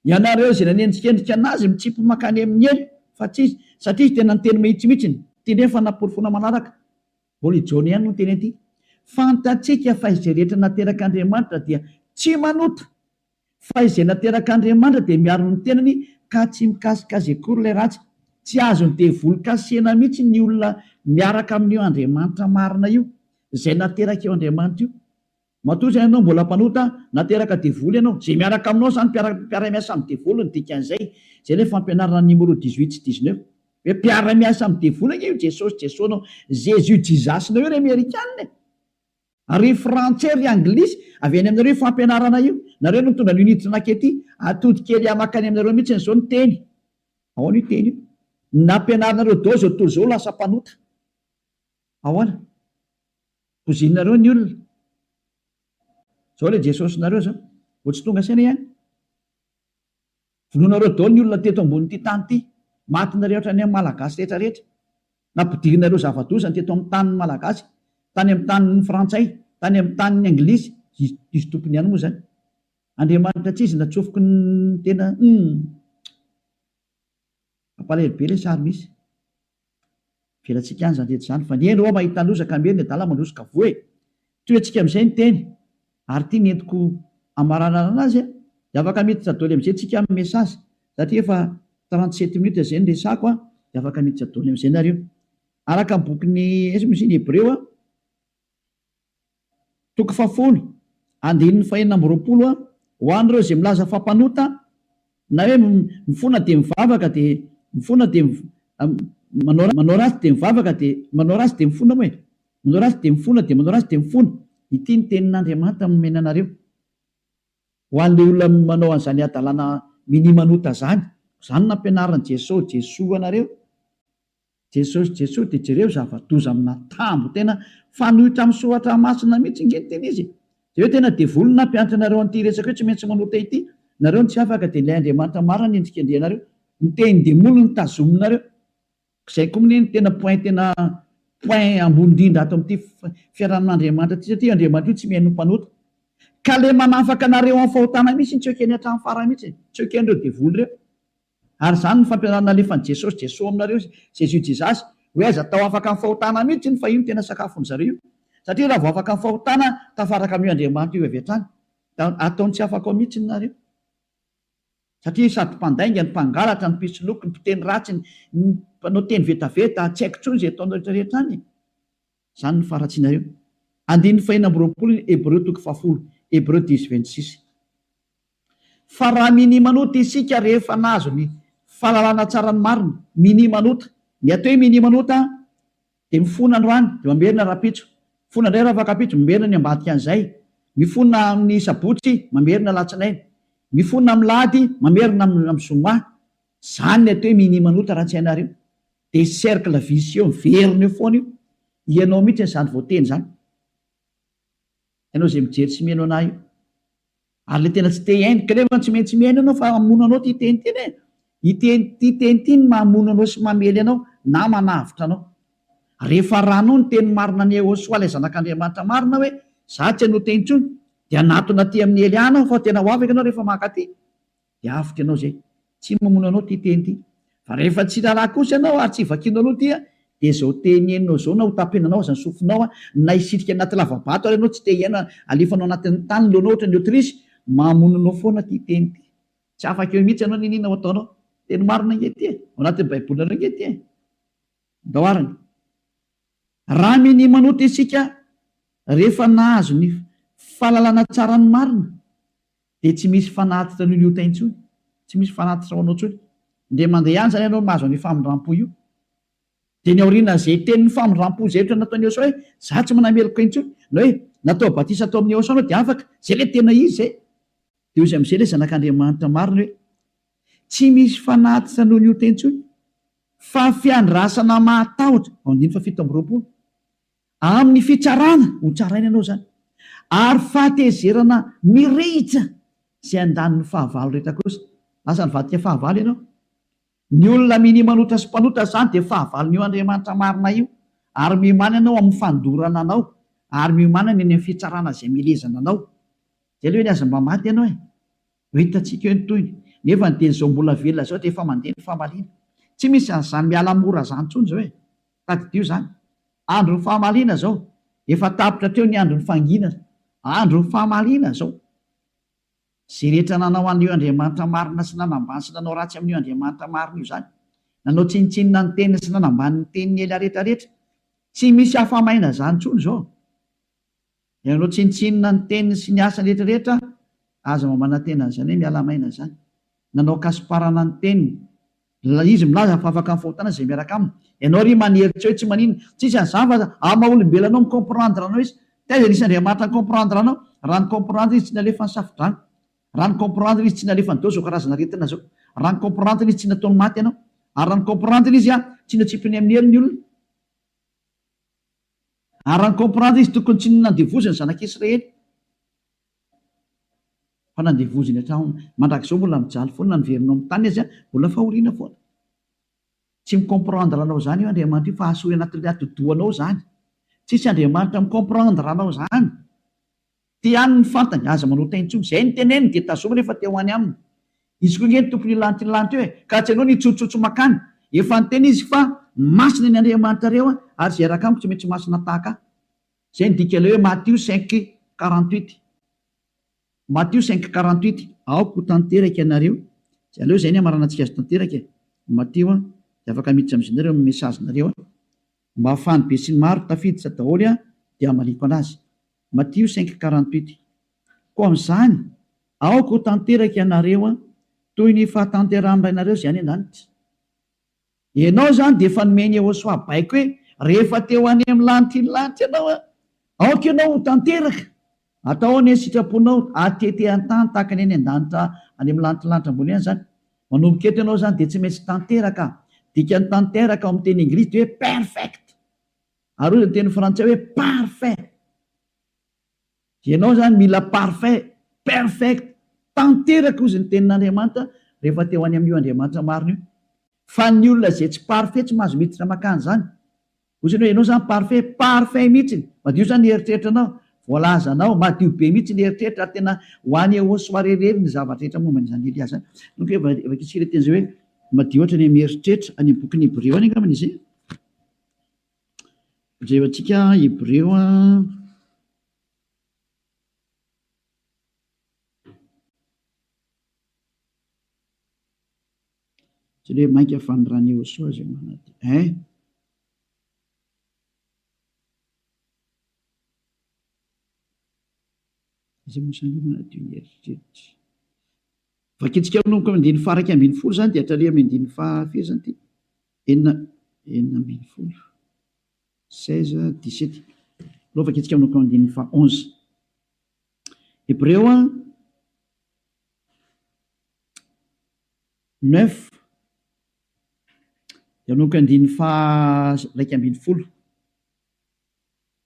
Speaker 1: Ianareo izay nanendrikendrika anazy mitsipy mankany amin'ny helo, fa tsy izy, satria izy tena niteny mahitsy mihitsiny. Ity indray ny fanaporofoana manaraka. Mbola i Jaona ihany no niteny an'ity. Fantatsika fa izay rehetra naterak'Andriamanitra dia tsy manota, fa izay naterak'Andriamanitra dia miaro ny tenany ka tsy mikasika azy akory ilay ratsy. Tsy azon'ny devoly kasihina mihitsy ny olona miaraka amin'io Andriamanitra marina io, izay naterak'io Andriamanitra io. Matoa izay ianao mbola mpanota, nateraka devoly ianao. Izay miaraka aminao izany mpiara-miasa amin'ny devoly ny dikan'izay. Izay ilay fampianarana numéro 18 sy 19. Hoe mpiara-miasa amin'ny devoly ange io Jesosy Jesoa-nao, Jésus Jesus-nao io ry Amerikana e! Ary ry Frantsay, ry Anglisy, avy any aminareo io fampianarana io. Nareo no nitondra an'io niditra nankety. Atody kely mankany aminareo mihitsy izao ny teny. Ahoana io teny io? Nampianarinareo daholo izao tontolo izao lasa mpanota. Ahoana? Pozinareo ny olona. Zao le Jesosinareo zao. Vao tsy tonga saina ihany. Vonoinareo daholo ny olona teto ambonin'ity tany ity. Matinareo hatrany amin'ny Malagasy rehetra rehetra. Nampidirinareo zava-doza ny teto amin'ny tanin'ny Malagasy, tany amin'ny tanin'ny Frantsay, tany amin'ny tanin'ny Anglisy, izy izy tompony ihany moa izany. Andriamanitra tsy izy natsofoky ny tena humm. Mampalahelo be ilay sary misy. Avelantsika any izany rehetra izany fa ny hendry hoa mahita loza ka miery ny adala mandroso ka voa e! Tohiantsika amin'izay ny teny ary ity ny entiko hamaranana azy a! Dia afaka miditra doly amin'izay tsika amin'ny message satria efa 37 minutes izay ny resako a! Dia afaka miditra doly amin'izay nareo. Araka ny bokin'ny aiza moa izy iny Hebreo a! Toko fahafolo, andininy fahenina amby 20 a, Ho an'ireo izay milaza fa mpanota, na hoe mifona dia mivavaka dia mifona dia manao manao ratsy dia mivavaka dia manao ratsy dia mifona moa e, manao ratsy dia mifona dia manao ratsy dia mifona. Ity ny tenin'Andriamanitra nomena anareo. Ho an'ilay olona manao an'izany hadalana minia manota izany, izany no nampianarin'i Jesoa, Jesoa anareo. Jesosy Jesoa dia jereo zava-doza amina tambo tena fanohitra amin'ny soratra masina mihitsy nge ny tena izy e! Jereo tena devoly no nampianatra anareo an'ity resaka hoe tsy maintsy manota ity, nareo no tsy afaka dia ilay Andriamanitra marina no endrikendrehanareo, ny tenin-demoly no tazominareo, zay koa mne no tena point tena point ambony indrindra ato amin'ity fiarahamin'Andriamanitra ity satria Andriamanitra io tsy mihaino mpanota ka le manafaka anareo amin'ny fahotana mihitsy no tsy ekeny hatramin'ny farany mihitsy e, tsy eken'ireo devoly ireo. Ary izany no fampianarana nalefan'i Jesosy, Jesoa aminareo, Jésus Jesus, hoe aza atao afaka amin'ny fahotana mihitsy iny fa io no tena sakafon'ny zareo io. Satria raha vao afaka amin'ny fahotana, tafaraka amin'io Andriamanitra io avy hatrany. Da ataony tsy afaka ao mihitsy ny nareo. Satria sady mpandainga, ny mpangalatra, ny mpisoloky, ny mpiteny ratsy, ny mpanao teny vetaveta, tsy haiko intsony izay ataonareo rehetra rehetra any e. Izany no faharatsianareo. Andininy fahenina amby 20 ny Hebreo toko fahafolo, Hébreux dix 26. Fa raha minia manota isika rehefa nahazo ny fahalalana tsara ny marina, minia manota. Ny atao hoe minia manota dia mifona androany dia mamerina rahampitso, mifona indray rahafakampitso, mamerina ny ambadika an'izay, mifona amin'ny sabotsy, mamerina alatsinainy, mifona amin'ny lahady, mamerina amin'ny zoma. Izany ny atao hoe minia manota raha tsy hainareo. Dia cercle vicieux miverina eo foana io. Ianao mihitsy izany voateny izany. Ianao izay mijery sy mihaino anah io. Ary ilay tena tsy te hihaino, kanefa tsy maintsy mihaino ianao fa hamono anao ity teny ity anie. Ity ity teny ity no mamono anao sy mamely anao na manavotra anao. Rehefa arahanao ny teny marina an'i Yehosua ilay zanak'Andriamanitra marina hoe, za tsy hanota intsony, dia hanatona aty amin'i Eliana aho fa tena ho afaka ianao rehefa mankaty. Dia avotra ianao izay. Tsy mamono anao ity teny ity. Fa rehefa tsy raharaha kosa ianao ary tsy vakianao aloha ity dia izao teny henonao izao na ho tapenanao aza ny sofinao na hisitrika anaty lava-bato ary ianao tsy te hihaino alefanao anatin'ny tany ny lohanao ohatran'ny autruche, mamono anao foana ity teny ity. Tsy afaka eo mihitsy ianao n'inona ho ataonao. Teny marina ange ity e. Ao anatin'ny baibolinareo ange ity e. Ndao arany. Raha minia manota isika rehefa nahazo ny fahalalana tsara ny marina Dia tsy misy fanatitra noho ny ota intsony. Tsy misy fanatitra ho anao intsony. Indray mandeha ihany izany ianao no mahazo an'io famindrampo io. Dia ny aorianan'izay tenin'ny famindrampo izay ohatra nataon'i Yehosua hoe, Izaho tsy manameloka intsony. Na hoe, natao batisa tao amin'i Yehosua anao dia afaka. Izay ilay tena izy izay. Dia hoy izy amin'izay ilay Zanak'Andriamanitra marina hoe, Tsy misy fanatitra noho ny ota intsony, fa fiandrasana mahatahotra. Ao andininy faha 27. Amin'ny fitsarana, ho tsaraina ianao izany, ary fahatezerana mirehitra izay handany ny fahavalo rehetra kosa. Lasa nivadika fahavalo ianao. Ny olona minia manota sy mpanota izany dia fahavalon'io Andriamanitra marina io, ary miomàna ianao amin'ny fandorana anao, ary miomàna ny any amin'ny fitsarana izay mielezana anao. Izay aloha eny aza mba maty ianao e! Ho hitantsika eo ny tohiny. Nefa ny dia izao mbola velona izao dia efa mandeha ny famaliana. Tsy misy an'izany miala mora izany intsony izao e! Tadidio izany. Andron'ny fahamaliana izao. Efa tapitra hatreo ny andron'ny fanginana. Andron'ny fahamaliana izao. Izay rehetra nanao an'io Andriamanitra marina sy nanambany sy nanao ratsy amin'io Andriamanitra marina io izany. Nanao tsinontsinona ny teniny sy nanambany ny tenin'i Elia rehetra rehetra. Tsy misy afa-maina izany intsony izao. Ianareo tsinontsinona ny teniny sy ny asany rehetra rehetra, aza mba manantena an'izany hoe miala maina izany. Nanao kasiparana ny teniny. Izy milaza fa afaka amin'ny fahotana izay miaraka aminy. Ianao ry manery tsy hoe tsy maninona. Tsisy an'izany fa amin'ny maha olombelona anao mi-comprendre anao izy. Taiza nisy Andriamanitra ni-comprendre anao? Raha ni-comprendre izy tsy nalefa ny safodrano. Raha ni-comprendre izy tsy nalefa ny dao izao karazana aretina izao. Raha ni-comprendre izy tsy nataony maty ianao. Ary raha ni-comprendre izy tsy natsipiny amin'ny helo ny olona. Ary raha ni-comprendre izy tokony tsy nandevoziny ny zanak'Israely fa nandevoziny hatramin'ny mandrakizao mbola mijaly foana na niverina ao amin'ny tany aza mbola fahoriana foana. Tsy mi-comprendre anao izany io Andriamanitra io fa asory anatin'ilay atidohanao izany. Tsisy Andriamanitra mi-comprendre anao izany. Ty ihany ny fantany, aza manota intsony. Izay ny teneniny dia tazomy rehefa te ho any aminy. Izy koa ange ny tompon'io lanitra io lanitra io e! Ka tsy ianao no hitsotsotso makany. Efa niteny izy fa masina ny Andriamanitrareo ary izay hiaraka amiko tsy maintsy masina tahaka ahy. Izay ny dikan'ilay hoe Matio cinq 48. Matio cinq 48, Aoka ho tanteraka ianareo. Izay aleo izay ny hamaranantsika azy tanteraka e! Matio a, dia afaka miditra amin'izay nareo amin'ny message-nareo a. Mba ahafahan'ny besinimaro tafiditra daholo a, dia hamaliako anazy. Matio cinq 48, Koa amin'izany, aoka ho tanteraka ianareo toy ny fahatanterahan'ny Rainareo izay any an-danitra. Ianao izany dia efa nomen'i Yehosua baiko hoe, rehefa te ho any amin'ny lanitry ny lanitra ianao, aoka ianao ho tanteraka. Atao anie ny sitraponao atete an-tany tahaka ny any an-danitra any amin'ny lanitry ny lanitra ambony any izany. Manomboka eto ianao izany dia tsy maintsy tanteraka. Dikan'ny tanteraka ao amin'ny teny anglisy dia hoe perfect. Ary hoy ny teny frantsay hoe parfait. Ianao izany mila parfait, perfect, tanteraka hozy ny tenin'Andriamanitra rehefa te ho any amin'io Andriamanitra marina io. Fa ny olona izay tsy parfait tsy mahazo miditra makany izany. Hozy ianao, ianao izany parfait, parfait mihitsy. Madio izany ny eritreritranao, voalazanao, madio be mihitsy ny eritreritra ary tena ho any au soirée irery ny zavatra rehetra momba an'izany Elia izany. Donc vakintsika ilay teny izay hoe madio hatrany amin'ny eritreritra, any amin'ny bokin'ny Hebreo any angambany izy. Jerentsika Hebreo a. Tsy hoe mainka fa ny ran'i Yehosua izay manadio. Hein? Iza moa izany manadio ny eritreritra? Vakintsika manomboka amin'ny andininy faha-11 izany dia hatrany amin'ny andininy faha-firy izany ity? Enina, 16, 16, 17. Aleo vakintsika manomboka amin'ny andininy faha 11. Hebreo 9 dia manomboka andininy faha 11.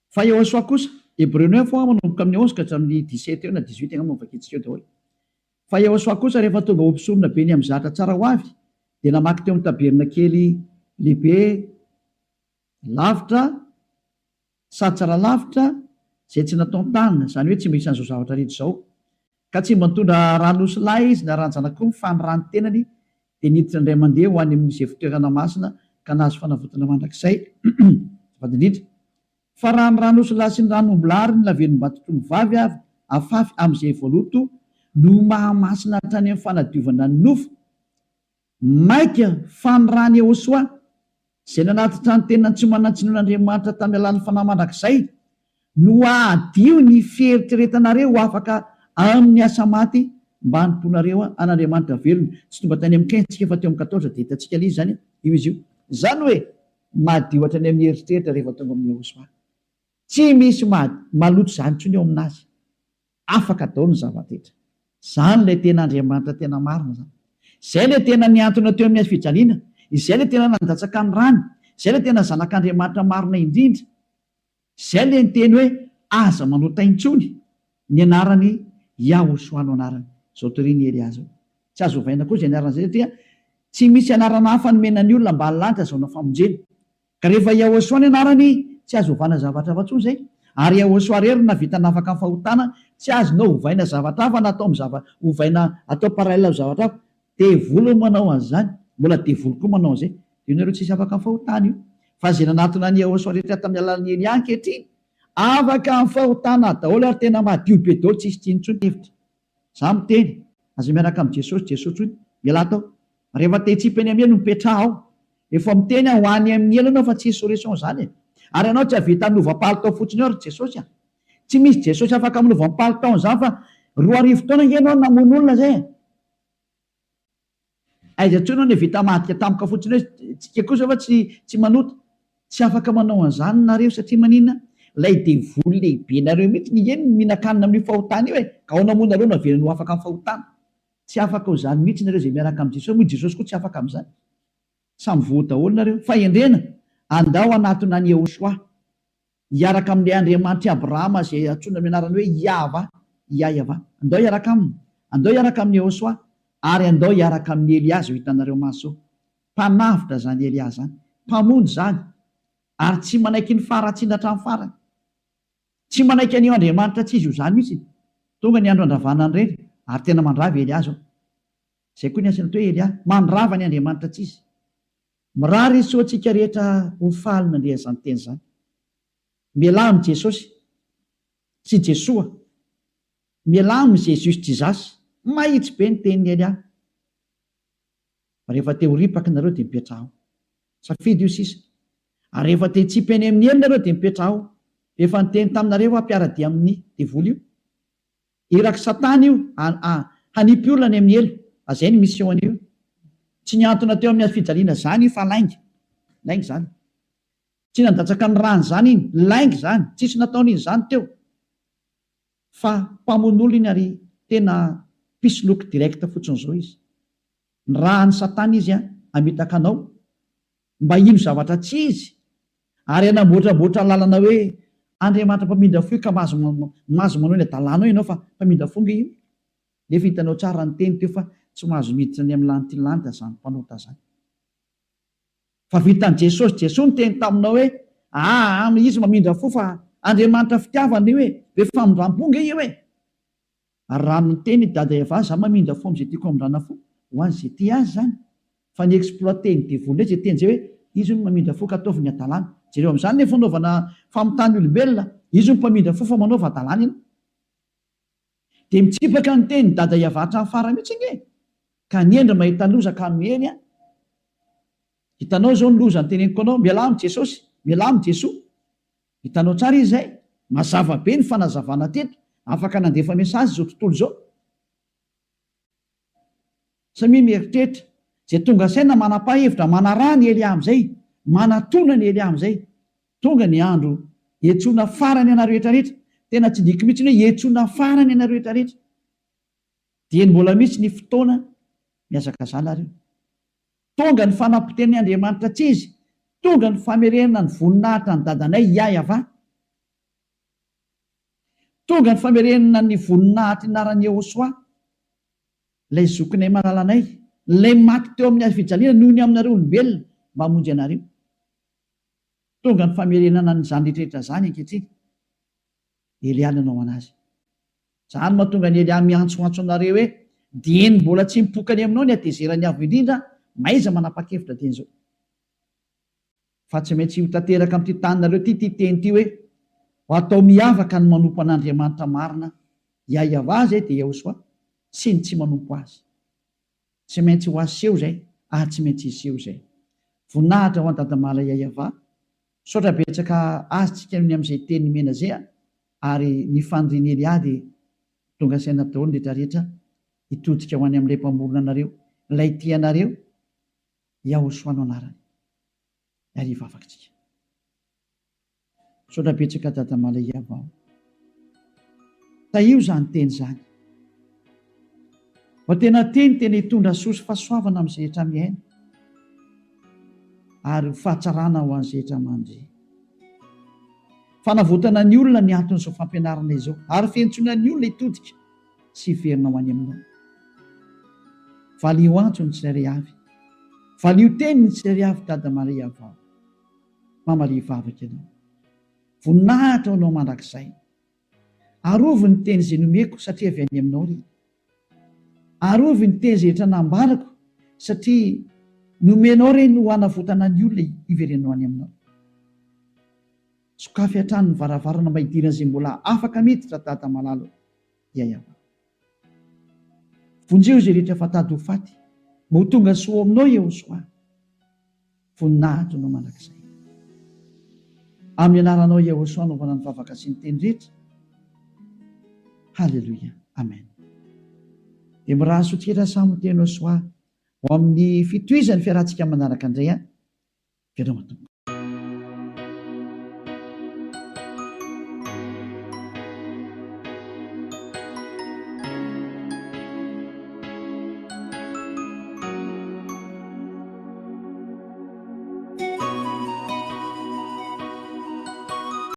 Speaker 1: Fa Yehosua kosa, Hebreo 9 hoa manomboka amin'ny 11 ka hatramin'ny 17 eo na 18 angamba no vakintsika eo daholo. Fa Yehosua kosa rehefa tonga ho mpisorona be ny amin'ny zatra tsara ho avy dia namaky teo amin'ny tabernakely lehibe lavitra sady tsara lavitra izay tsy nataon-tanana, izany hoe tsy mba isan'izao zavatra rehetra izao. Ka tsy mba nitondra ran'osilahy izy na ran-janak'omby fa ny ran'ny tenany dia niditra indray mandeha ho any amin'izay fitoerana masina ka nahazo fanavotana mandrakizay. Azafady indrindra. Fa raha ny ran'osilahy sy ny ran'ombilahy ary ny lavenom-batotr'ombivavy avy afafy amin'izay voaloto no mahamasina hatrany amin'ny fanadiovana ny nofo, Mainka fa ny ran'i Yehosua, izay nanatitra ny tenany tsy manan-tsinoan'Andriamanitra tamin'ny alalan'ny Fanahy mandrakizay, no hahadio ny fieritreretanareo ho afaka amin'ny asa maty mba hanompoanareo an'Andriamanitra velona. Tsy tonga tany amin'ny quinze tsika fa teo amin'ny quatorze dia hitantsika ilay izy izany, io izy io. Izany hoe madio hatrany amin'ny eritreritra rehefa tonga amin'i Yehosua. Tsy misy maloto izany intsony eo aminazy. Afaka daholo ny zava-drehetra. Izany ilay tena Andriamanitra tena marina izany. Izay ilay tena nihantona teo amin'ny hazofijaliana. Izay ilay tena nandatsaka ny rany. Izay ilay tena Zanak'Andriamanitra marina indrindra. Izay ilay niteny hoe aza manota intsony. Ny anarany Yahoshua no anarany. Izao torian'i Elia izao. Tsy azo ovaina koa izay anarana izay satria tsy misy anarana hafa nomena ny olona ambany lanitra azahoana famonjena. Ka rehefa Yahoshua ny anarany, tsy azo ovana zavatra hafa intsony izay. Ary Yahoshua irery no nahavita nafaka ny fahotana, tsy azonao ovaina zavatra hafa na atao amin'ny zava, ovaina atao parallèle amin'ny zavatra hafa. Devoly no manao an'izany, mbola devoly koa manao an'izay. Dia nareo tsisy afaka amin'ny fahotana io. Fa izay nanatona an'i Yahoshua rehetra tamin'ny alalan'i Elia ankehitriny, afaka amin'ny fahotana daholo ary tena madio be daholo tsisy tsiny intsony. Hevitra. Za miteny, aza miaraka amin'i Jesosy Jesosy intsony, mialà tao. Rehefa te hitsipy eny amin'ny helo mipetraha ao. Efa miteny aho ho any amin'ny helo ianao fa tsisy solution zany e. Ary ianao tsy hahavita hanova palitao fotsiny eo ry Jesosy a. Tsy misy Jesosy afaka manova ny palitaony zany fa 2000 taona ange ianao namono olona zay e. Aiza intsony ianao no vita madika tampoka fotsiny hoe tsika kosa fa tsy tsy manota. Tsy afaka manao an'izany nareo satria maninona? Ilay devoly lehibenareo mihitsy anie no mihinan-kanina amin'io fahotana io e! Ka ahoana moa nareo no avelany ho afaka amin'ny fahotana? Tsy afaka ho izany mihitsy nareo izay miaraka amin'i Jesosy, moa i Jesosy koa tsy afaka amin'izany. Samy voa daholo nareo. Fahendrena, andao hanatona an'i Yehoshuah. Hiaraka amin'ilay Andriamanitr'i Abrahama izay antsoina amin'ny anarany hoe Iahvah, Iaiavah. Andao hiaraka aminy. Andao hiaraka amin'i Yehoshuah. Ary andao hiaraka amin'i Elia izao hitanareo maso izao. Mpanavotra izany Elia izany. Mpamonjy izany. Ary tsy manaiky ny faharatsiana hatramin'ny farany. Tsy manaiky an'io Andriamanitra tsy izy io izany mihitsy. Tonga ny andro handravana an'ireny, ary tena mandrava i Elia izao. Izay koa ny asany atao hoe Elia. Mandrava ny Andriamanitra tsy izy. Mirary soa antsika rehetra ho faly nandre an'izany teny izany. Mialà amin'i Jesosy sy Jesoa. Mialà amin'i Jesus Jesus. Mahitsy be ny tenin'i Elia. Fa rehefa te ho ripaka nareo dia mipetraha ao. Safidy io sisa. Ary rehefa te hitsipy any amin'ny helo nareo dia mipetraha ao. Efa niteny taminareo aho mpiara-dia amin'ny devoly io. Irak'i satana io hanipy olona any amin'ny helo. Azay ny mission an'io. Tsy nihantona teo amin'ny hazofijaliana zany io fa lainga. Lainga zany. Tsy nandatsaka ny rany zany iny. Lainga zany. Tsisy nataony iny zany teo. Fa mpamono olona iny ary tena mpisoloky direct fotsiny zao izy. Nirahan'i satana izy hamitaka anao mba hino zavatra tsy izy ary hanamboatramboatra lalana hoe Andriamanitra mpamindra fo io ka mahazo mahazo manao ny adalanao ianao fa mpamindra fo nge io. Nefa hitanao tsara ny teny teo fa tsy mahazo miditra any amin'ny lanity lanitra zany mpanota zany. Fa vitan'i Jesosy, Jesoa niteny taminao hoe aa izy mamindra fo fa Andriamanitra fitiavana io e, be famindrampo nge io e. Ary raha niteny i Dada Eva za mamindra fo amin'izay tiako hamindrana fo, ho an'izay tia azy izany. Fa ny exploiter ny devoly indray izay teny izay hoe izy hono mamindra fo ka ataovy ny hadalana. Jereo amin'izany ny fanaovana famitahana olombelona, izy hono mpamindra fo fa manaova hadalana ianao. Dia mitsipaka ny tenin'i Dada Eva hatramin'ny farany mihitsy ange e! Ka ny hendry mahita loza ka miheny an! Hitanao izao ny loza noteneniko anao, mialà amin'i Jesosy, mialà amin'i Jesoa. Hitanao tsara izy izay? Mazava be ny fanazavana teto, afaka nandefa message izao tontolo izao. Samia mieritreritra, izay tonga saina manapa-hevitra manaraha ny Elia amin'izay, manatona ny Elia amin'izay. Tonga ny andro hiantsoana farany anareo rehetra rehetra, tena tsindriako mihitsy ny hoe hiantsoana farany anareo rehetra rehetra. Dieny mbola misy ny fotoana mihazakazaha nareo. Tonga ny fanampoten'ny Andriamanitra tsy izy, tonga ny famerenana ny voninahitra an'i dadanay Yah-Yavah. Tonga ny famerenana ny voninahitry anaran'i Yehosua, ilay zokinay malalanay, ilay maty teo amin'ny hazofijaliana noho ny aminareo olombelona mba hamonjy anareo. Tonga ny famerenana an'izany rehetrarehetra izany ankehitriny. Elia nanao anazy. Izany no mahatonga an'i Elia miantsoantso anareo hoe, Dieny mbola tsy mipoka any aminao ny hatezeran'ny Avo Indrindra, mahaiza manapa-kevitra dieny izao. Fa tsy maintsy ho tanteraka amin'ity taninareo ity ity teny ity hoe, Ho atao miavaka ny manompo an'Andriamanitra marina, Yahweh izay dia Yahoshuah, sy ny tsy manompo Azy. Tsy maintsy ho aseho izay ary tsy maintsy hiseho izay. Voninahitra ho an'i Dadamala Yahweh. Misaotra betsaka azy tsika noho ny amin'izay teny nomena zay a! Ary ny fanirian'i Elia dia tonga saina daholo ny rehetra rehetra hitodika ho any amin'ilay Mpamorona anareo, ilay tia anareo, Yahoshua no anarany. Ary hivavaka tsika. Misaotra betsaka Dada Malaiava o. Tahio izany teny izany. Mba tena teny tena hitondra soa sy fahasoavana amin'izay rehetra mihaino ary ho fahatsarana ho an'izay rehetra mandre. Fanavotana ny olona ny anton'izao fampianarana izao ary fiantsoana ny olona hitodika sy hiverina ho any aminao. Valio antso ny tsirairay avy. Valio teny ny tsirairay avy Dada Maria vao. Mamalia vavaka ianao. Voninahitra ho anao mandrakizay. Arovy ny teny izay nomeko satria avy any aminao ry. Arovy ny teny izay rehetra nambarako satria nomenao ireny ho hanavotana ny olona hiverenao any aminao. Sokafy hatrany ny varavarana mba hidiran'izay mbola afaka miditra Dada malala o. Yayava. Vonjeo izay rehetra efa tady ho faty mba ho tonga soa ao aminao Yehosoa. Voninahitra anao mandrakizay. Amin'ny anaranao Yehosoa anaovana ny vavaka sy ny teny rehetra. Haleloia. Amen. Dia mirary soa tsika samy ho teny Soa ho amin'ny fitohizan'ny fiarahantsika manaraka indray an. Veloma tompoko.